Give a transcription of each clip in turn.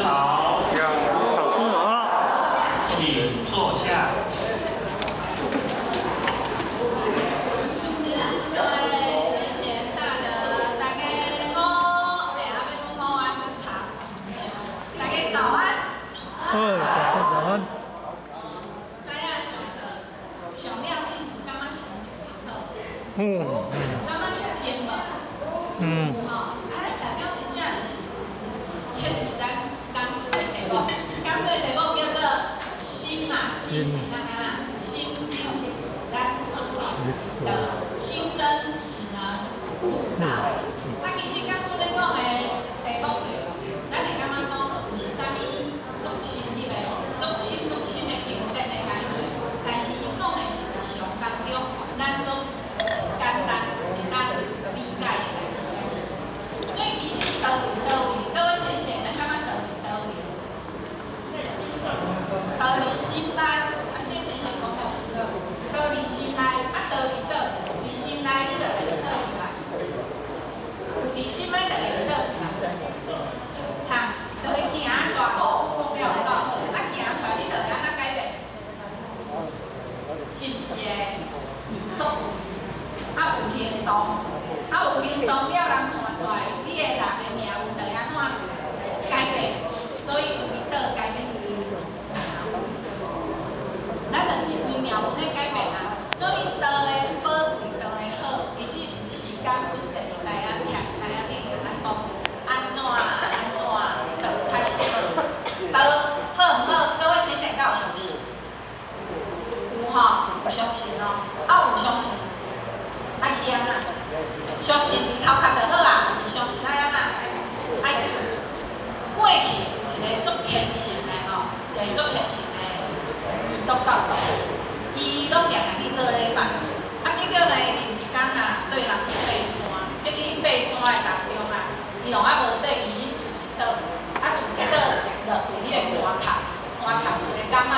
好，老師好。請坐下。是各位前賢大德，大家好，哎，阿要講午安，閣差，大家早安。嗯，早安。知影上課上了進有感覺心情真好？有感覺足靜無？吼，啊，代表真正就是切入咱講師的題目，講師的題目叫做《心啊經》，咱安怎？心經，咱師的心真始能入道。啊，其實講師咧講的題目對，咱會感覺講毋是啥物足深入的、足深足深的經典的解說，但是伊講的是日常當中咱足簡單會當理解的代誌代誌。所以其實道佇佗位，各位淺顯，咱感覺道佇佗位？道佇心內，啊，這淺顯講了清楚。道佇心內，啊，道佇佗？佇心內，你就會倒出來。有佇心內就會倒出來。哈，就會行出來哦，講了有夠好，啊，行出來你就會按怎改變？是毋是會作為？啊，有行動，啊，有行動了，人看出來，你的人的命運就會按怎改變？所以為倒改變。咱就是為命運咧改變啊，所以道的寶貴，道的好，其實毋是講師坐佇台仔徛台仔頂共咱講按怎按怎道較是好，道好毋好？各位淺顯敢有相信？有吼，有相信哦，啊有相信，愛去按怎？相信佇頭殼就好啊，毋是相信愛按怎？愛做。過去有一個足虔誠的吼，一個足虔誠的基督教徒，伊攏定定去做禮拜。啊，結果呢，伊有一工啊，綴人去爬山，結去爬山的當中啊，伊攏猶無細膩，𪜶厝一倒，啊厝一倒落佇彼個山崁，山崁有一個柑仔，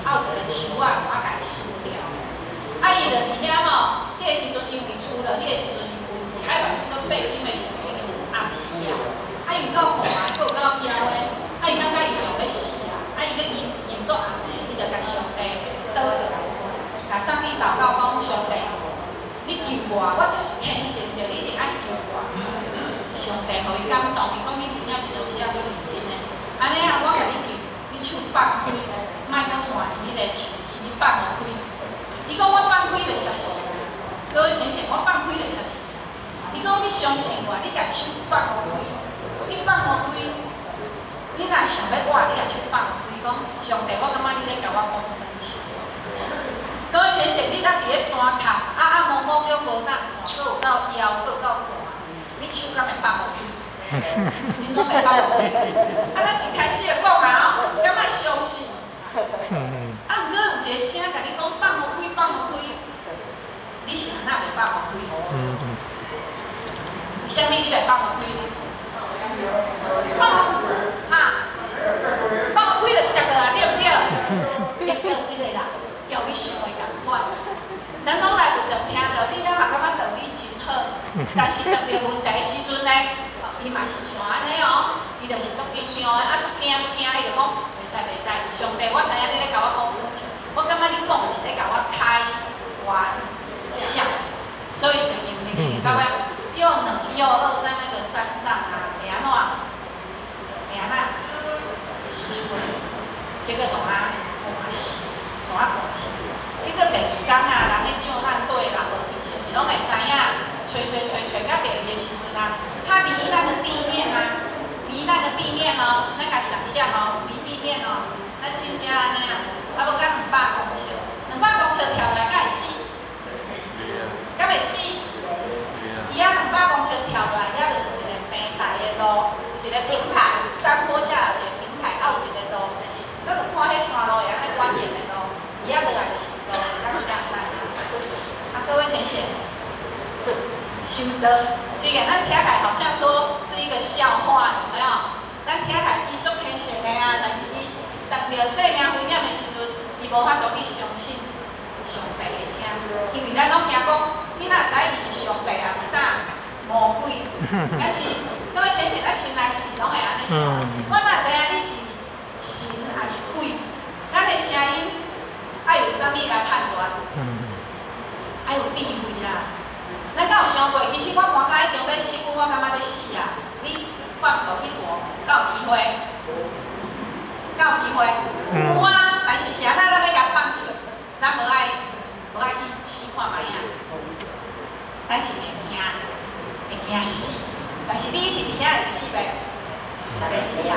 啊有一個樹仔，就啊共伊收掉。啊，伊就佇遐吼，彼個時陣因為厝落去的時陣，伊困去，啊目睭閣閉緊的時陣已經是暗時啊。啊，伊有夠寒，閣有夠枵的，啊，伊感覺伊就欲死啊，啊，伊閣忍忍足暗的，伊就共上帝禱告，共上帝禱告講：上帝，你救我，我這是虔誠著，你一定愛救我。上帝予伊感動，伊講你真正平常時啊足認真的，按呢啊，我共你救，你手放開，莫閣看佇彼個樹枝，你放予開。伊講我放開就摔死啊！各位淺顯，我放開就摔死。伊講你相信我，你共手放予開，你放予開，你若想欲活，你共手放予開，講上帝，我感覺你咧共我講耍笑。各位淺顯，你若佇咧山崁，啊啊蒙蒙了無當看，閣有夠枵，閣有夠寒，你手敢會放予開？你攏袂放予開。啊，咱一開始就講啊，哦，敢愛相信？啊，毋過有一個聲共你講放予開，放予開，你是按怎袂放予開？為啥物你袂放予開？放予哈？放予開就摔落來，對毋對？結果這個人叫你想的仝款。咱攏來有著聽著你，咱嘛感覺道理真好，但是當著問題的時陣呢，伊嘛是像按呢哦，伊就是足緊張的，啊足驚足驚，伊就講袂使袂使，上帝，我知影你咧共我講耍笑，我感覺你講的是咧共我開玩笑，所以就用用用到尾又冷又餓，在那個山上啊，會按怎？會按怎？失溫，結果創啊寒死，創啊寒死。結果第二工啊，人咧救難隊人落去，是毋是攏會知影？揣揣揣揣到著伊的時陣啊，他離那個地面啊，離那個地面哦，咱共想象哦，離地面哦，咱真正按呢啊，啊無到200公尺，200公尺跳來敢會死？敢會死？伊遐兩百公尺跳落來，遐就是一個平台的路，有一個平台，山坡下有一個平台，啊有一個路，就是咱有看彼山路會按呢蜿蜒的路，伊遐落來就是路，會當下山啊。啊，各位淺顯，修道，雖然咱聽起來好像說是一個笑話，有沒有？咱聽起來伊足虔誠的啊，但是伊當著生命危險的時陣，伊無法度去相信上帝的聲，因為咱攏驚講，你哪知伊是上帝抑是啥魔鬼？但是各位淺顯，咱心內是毋是攏會按呢想？我哪知影你有啊，但是是按怎咱欲共放出，咱無愛去試看覓啊。咱是會驚，會驚死。但是你佇遐會死袂？袂死啊？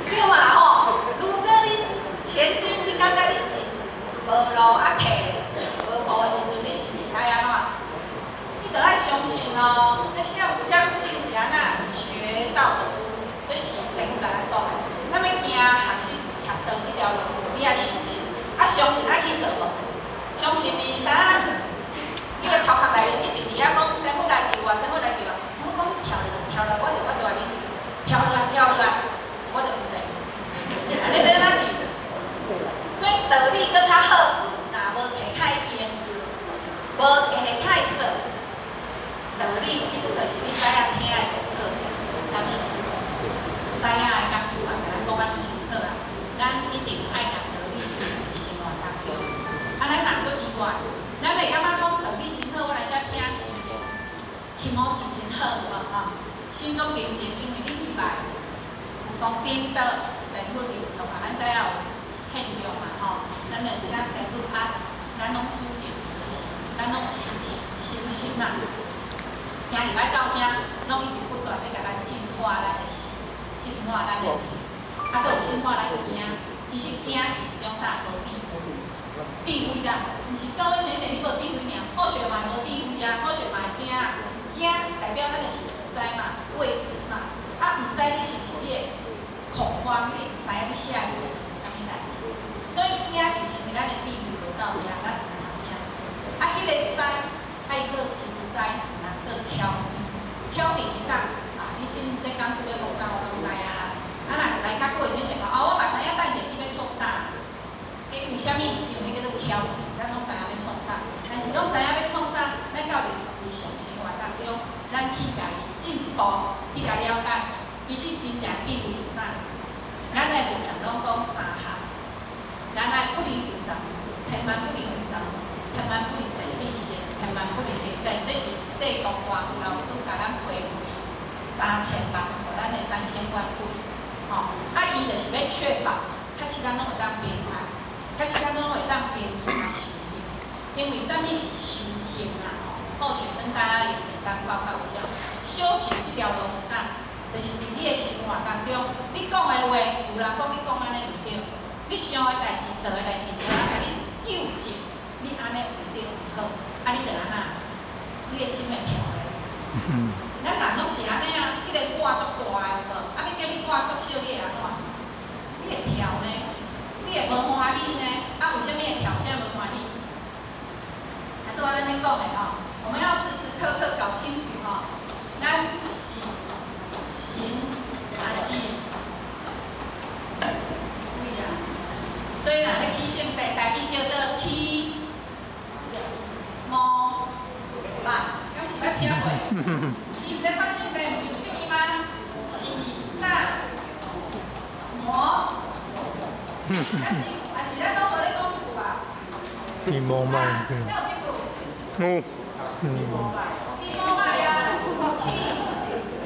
對嘛吼？如果你前進，你感覺你真無路啊退無步的時陣，你是毋是愛按怎？你著愛相信哦，你相信是按怎學道的出路，這是師父共咱講的。咱欲行學習學道這條路，你愛相信，啊相信愛去做無？相信伊，當你的頭殼內面一直佇遐講，師父來救我，師父來救我，師父講跳落來，跳落來，我就共你救，跳落來，跳落來，我就毋理。按呢欲按怎救？所以道理閣較好，若無提開用，無提開做，道理只不過是你知影聽的一個課程，敢是？知影的講師嘛，共咱講啊足清楚啦。咱一定愛共道理用佇生活當中。啊，咱人足奇怪，咱會感覺講道理真好，我來遮聽心情，気持ち真好，有無吼？心足平靜，因為你禮拜有講頂道神佛靈動啊，咱知影有現象嘛吼。咱就請神佛啊，咱攏主動隨時，咱攏有信心，信心嘛。行入來到遮，攏一直不斷咧共咱淨化咱的心，淨化咱的靈，啊，閣有淨化咱驚。其實驚是一種啥？無智慧，智慧啦，毋是各位淺顯你無智慧爾，好學嘛無智慧啊，好學嘛會驚啊，驚代表咱就是毋知嘛，未知嘛，啊，毋知你是毋是你會恐慌，你毋知影你寫去會啥物代誌，所以驚是因為咱的智慧無夠遐，咱毋知影。啊，彼個知愛做真知，毋通做巧智。巧智是啥？啊，你真這講師欲講啥，我攏知影啦。啊，若來較久的先生講，哦，我嘛知影等者你欲創啥。欸，為啥物？因為彼叫做巧智，咱攏知影欲創啥。但是攏知影欲創啥，咱到日日常生活當中，咱去共伊進一步去共了解，其實真正智慧是啥？咱的佛人攏講三項，咱愛不離佛道，千萬不離佛道，千萬不離善知識，千萬不離平等。這是濟公大佛老師共咱批為三千萬，予咱的三千萬不離。吼，啊，伊就是欲確保，確實咱攏會當平安，確實咱攏會當平順啊修行。因為啥物是修行啊？吼，後學跟大家也簡單報告一下，修行這條路是啥？就是佇你的生活當中，你講的話，有人講你講按呢毋對，你想的代誌、做的代誌，有人共你糾正，你按呢毋對毋好，啊，你著按怎？你的心會跳咧。咱人攏是按呢啊，彼個我足大的有無？啊，欲叫你我縮小，你會按怎？你會跳呢？你會無歡喜呢？啊，為啥物會跳？啥無歡喜？啊，拄仔咱咧講的吼，我們要時時刻刻搞清楚吼，咱是神抑是鬼啊？所以若咧起聖地，台語叫做起魔肉，敢是捌聽過？伊咧發聖地，毋是有這個嗎？是啥？魔？抑是咱攏無咧講這句啊？起魔肉，敢有這句？有。起魔肉啊，起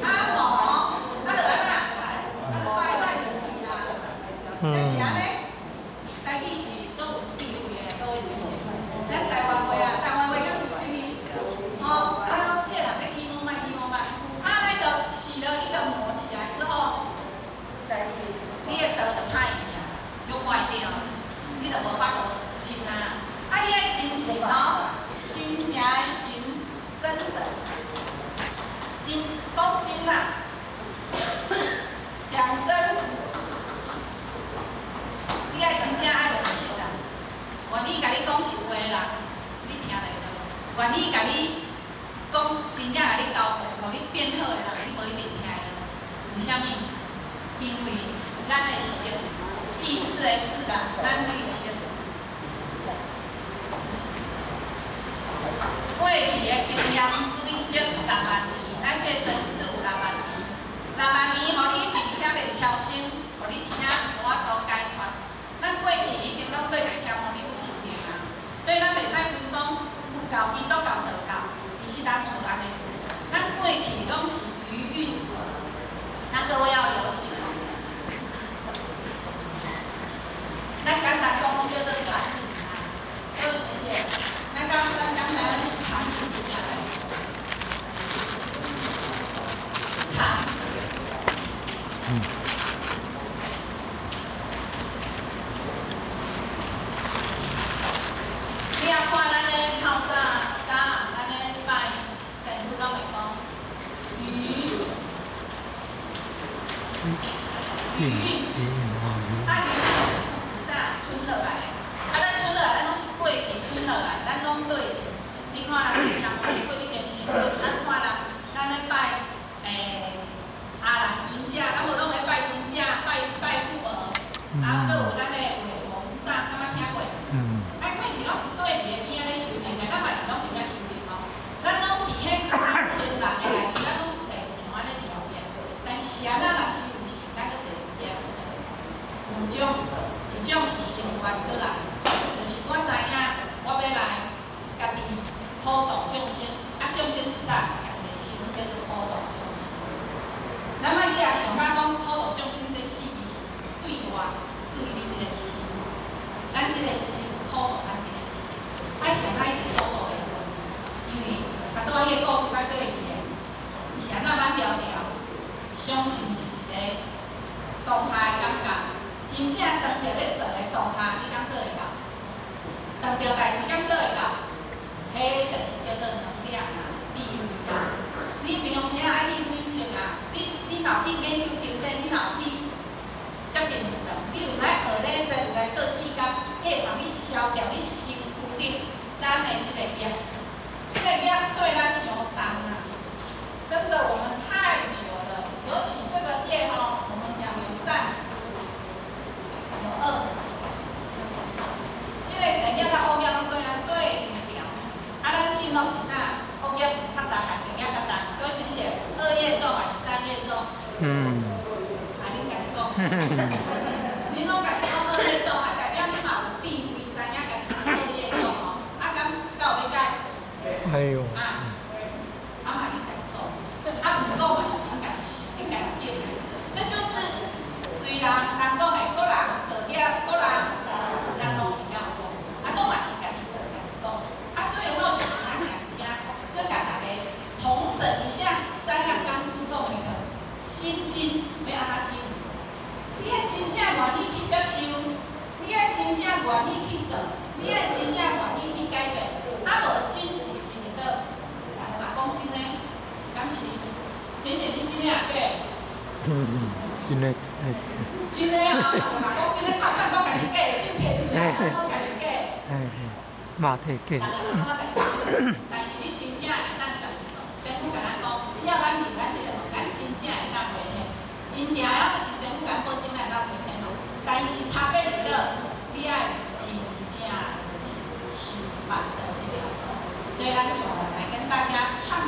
啊魔，啊就按怎？啊就拜拜就去啊。但是按呢，台語是足有智慧的，各位是毋是？咱台灣話啊，台灣話敢是有這個？吼，啊，攏這人咧起魔肉，起魔肉，啊，那個起了一個魔起來之後，你的道就歹去啊，就壞掉，你就無法度真啊。啊，你愛真神哦，真正的神，真神，真講真啊，講真，你愛真正愛落實啊，願意共你講實話的人，你聽袂著；願意共你講真正共你交代，予你變好的人，你無一定聽會著。為啥物？因為咱的識，意識的識啊，咱這個識。過去的經驗累積六萬年，咱這個身世有六萬年，六萬年，予你一直佇遐袂超生，予你佇遐無法度解脫。咱過去已經攏對釋迦牟尼佛修行啊，所以咱袂使分講佛教、基督教、道教，其實咱攏無按呢。咱過去攏是餘韻，那各位要了解哦。你若看咱咧透早早暗，咱咧拜神父攏會講餘餘韻，啊餘是啥？賰落來的。啊，咱賰落來，咱攏是過去賰落來，咱攏對。你看人釋迦牟尼佛已經成佛，咱看人，咱咧拜阿難尊者，啊無攏咧拜尊者，拜拜父無，啊，閣有咱的韋陀菩薩，敢捌聽過？啊，過去攏是對佇个邊仔咧修行的，咱嘛是攏佇遐修行吼。咱攏佇彼幾千人的內面，咱攏是坐像按呢佇後壁。但是是按怎人修有成，咱閣坐佇遮？兩種，一種是成願過來，就是我知影我欲來家己普度眾生，啊，眾生是啥？家己的心叫做普度眾生。那麼你若想講講普度眾生這四字是對外，是對你這個心，咱這個心普度咱這個心，愛想咱一直普度的，因為甲拄仔彼個故事咱閣會記得，伊是按怎挽牢牢，相信是一個當下的感覺，真正當著咧做的當下，你敢做會到？當著代誌敢做會到？彼就是叫做能量啊，智慧啊。你平常時啊愛去累積啊，你若去研究經典，你若有去接近佛道，你有來學咧，這有來做志工，會幫你消掉你身軀頂咱的這個業，這個業對咱傷重啊，跟着我們太久了，尤其這個業吼，我們講有善有惡，這個善業佮惡業攏對咱對真牢，啊，咱進攏是啥？惡業較重，還是善業較重？各位親戚，惡業重還是善業重？啊，恁家己講。恁攏家己講惡業重，啊，代表你嘛有智慧，知影家己是惡業重吼，啊，敢敢有欲改？哎呦。啊，啊嘛恁家己講，啊毋講嘛是恁家己想，恁家己揀的。這就是雖然人講的，各人造業，各人咱攏會曉講，啊，攏嘛是家己做家己講。啊，所以我想今仔徛佇遮，閣共大家統整一下，知影講師講的課，心經欲按怎經？你愛真正願意去接受，你愛真正願意去做，你愛真正願意去改變，啊無真是是佇佗？大家嘛講真的，敢是？淺顯你真的抑假？真的。真的啊！嘛講真的，拍算講家己假的，真摕佇遮算講家己假的。哎，嘛摕假。大家嘛感覺家己真，但是你真正會當家己哦。師父共咱講，只要咱入咱這個門，咱真正會當飛天，真正啊，就是師父共保證咱會當飛天哦。但是差別佇佗，你愛真正是修辦的這條路。所以咱上來跟大家倡